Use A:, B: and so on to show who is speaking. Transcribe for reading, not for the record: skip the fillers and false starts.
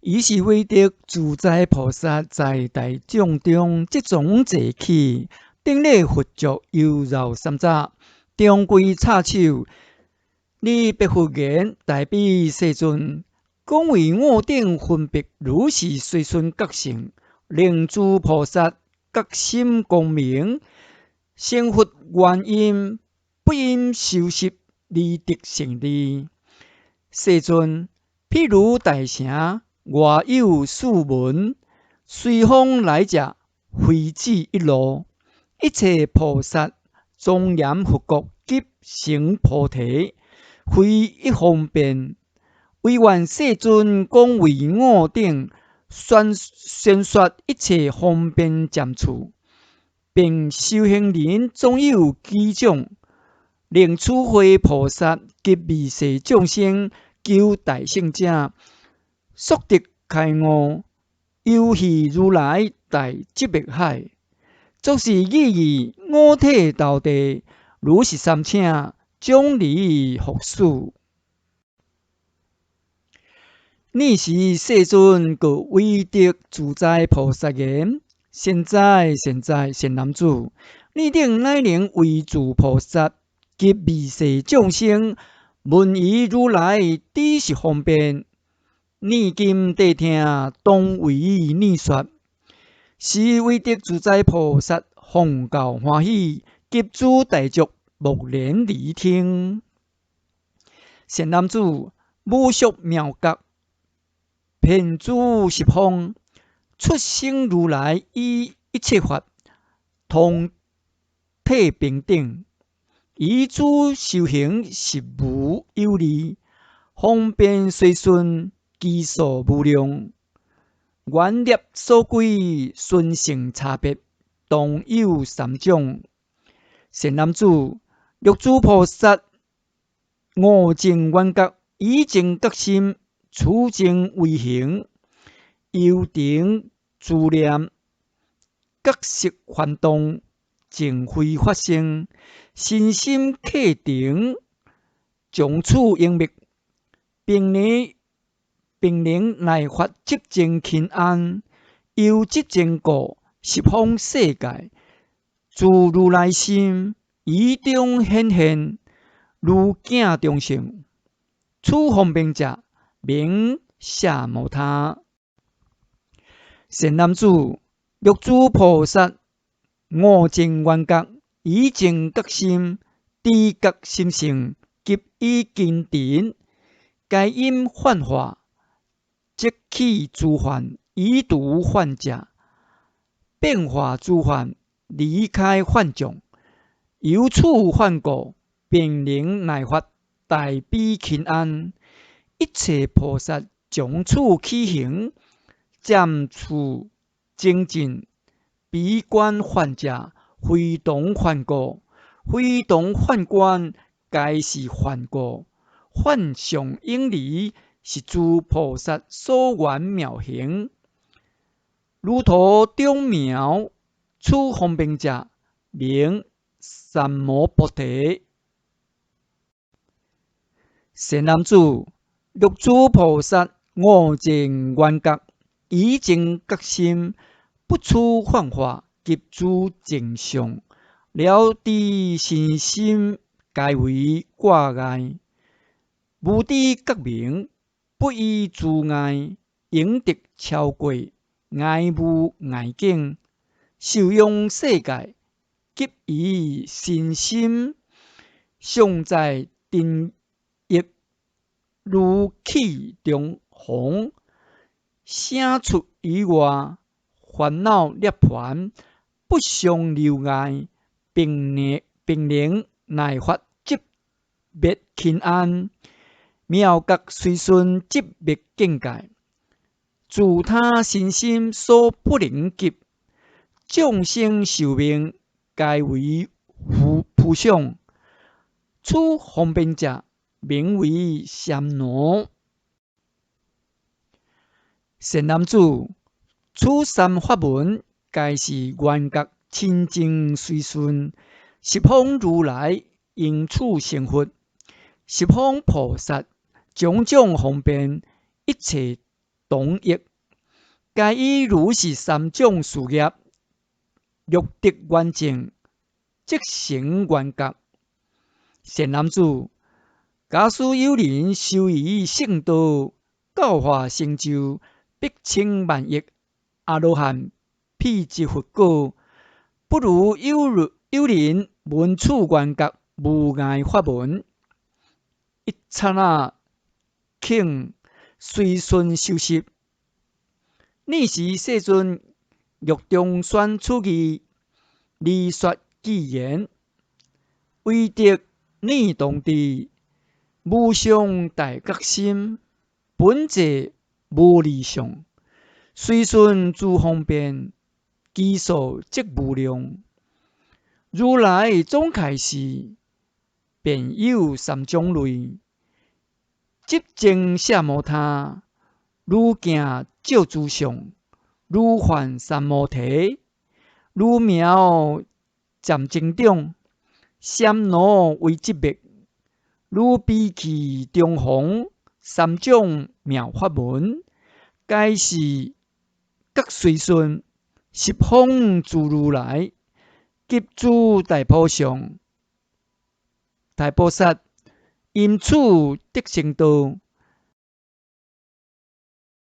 A: 爾時威德自在菩薩在大眾中即從坐起，頂禮佛足，右繞三匝，長跪叉手，禮白佛言：大悲世尊，講為我等分別如是隨順覺性，令諸菩薩覺心光明，成佛原因，不因修習而得勝利。世尊，譬如大城，外有四門，隨方來者，非止一路。一切菩薩莊嚴佛國及成菩提，非一方便。唯願世尊講為我等宣宣說一切方便漸處，並修行人總有幾種，令此會菩薩及未世眾生求大乘者，速得開悟，遊戲如來大寂滅海。作是語已，五體投地，如是三請，將離復始。爾時世尊告威德自在菩薩言：善哉善哉，善男子！汝等乃能為諸菩薩及未世眾生聞已如來知識方便。汝今諦聽，當為汝說。時威德自在菩薩奉教歡喜，及諸大眾目連而聽。善男子，無上妙覺，遍諸十方，出生如來以一切法通體平等，於諸修行實無有二，方便隨順，其數無量。願業所歸，順性差別，當有三種。善男子，若諸菩薩悟證圓覺，以證覺心，處正為行，由定助念，覺識幻動，淨慧發生，身心契定，從此永滅，並能並能內發寂靜輕安，由寂靜故，十方世界，自如來心，於中顯現，如鏡中相。此方便者，名奢摩他。善男子，若諸菩薩悟證圓覺，以證覺心，知覺心性，及以精勤，皆因幻化，即棄諸幻，以除幻者，變化諸幻，離開幻象，由此幻故，便能內發大悲輕安。一切菩薩從此起行，漸次精進，彼觀幻者，非同幻故，非同幻觀，皆是幻故，幻相永離，是諸菩薩所緣妙行。如圖中描，此方便者，名三摩缽提。善男子，若諸菩薩悟證圓覺，以證覺心，不取幻化及諸淨相，了知身心皆為掛礙，無知覺明，不以諸礙，應得超過礙無礙境，受用世界，及以身心常在定逸，如氣中風，聲出以外，煩惱涅槃不相留礙，並能並能內發寂滅輕安，妙覺隨順寂滅境界，自他身心所不能及，眾生壽命皆為浮虛想。此方便者，名為暹羅。善男子，此三法門皆是圓覺清淨隨順，十方如來應此成佛，十方菩薩種種方便，一切同益，皆以如是三種事業，欲得圓證，即成圓覺。善男子，假使有人修於聖道，教化成就百千萬億阿羅漢辟支佛果，不如有人聞處圓覺無礙法門，一剎那頃隨順修習。爾時世尊欲中宣此義，而說偈言：威德念同智，無上大覺心，本際無二相，隨順諸方便，其數則無量。如來總開示，便有三種類：執證奢摩他，如鏡照諸相，如幻三摩提，如妙漸增長，三奴為寂滅，如悲氣重逢，三種妙法門，皆是覺隨順十方諸如來及諸大菩上、大菩薩，因此得成道。